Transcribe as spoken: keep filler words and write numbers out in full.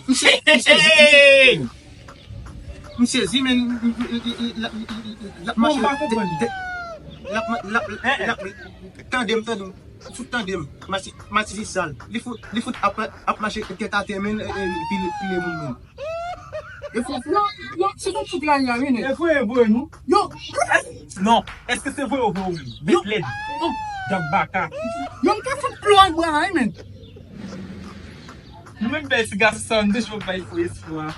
Misye, misye, misye, m sezi, men l ap mache. L ap, l ap, l ap, tande m, tande m. Fout tande m. Mati, Mati se sal. Li fout, li fout ap, ap mache tèt atè, men, e, e, pile, pile moun, men. E fout, fout. Non, non, se konn fout la, la, wi, men. E vre, e vre, non. Yo. Non, èske se vre ou vre ou menm? Bèt lèd. Djab baka. Yo, m te fout plo ak bra, wi, men. Nou menm bèl ti gason sa, nou te jwe bay fo espwa.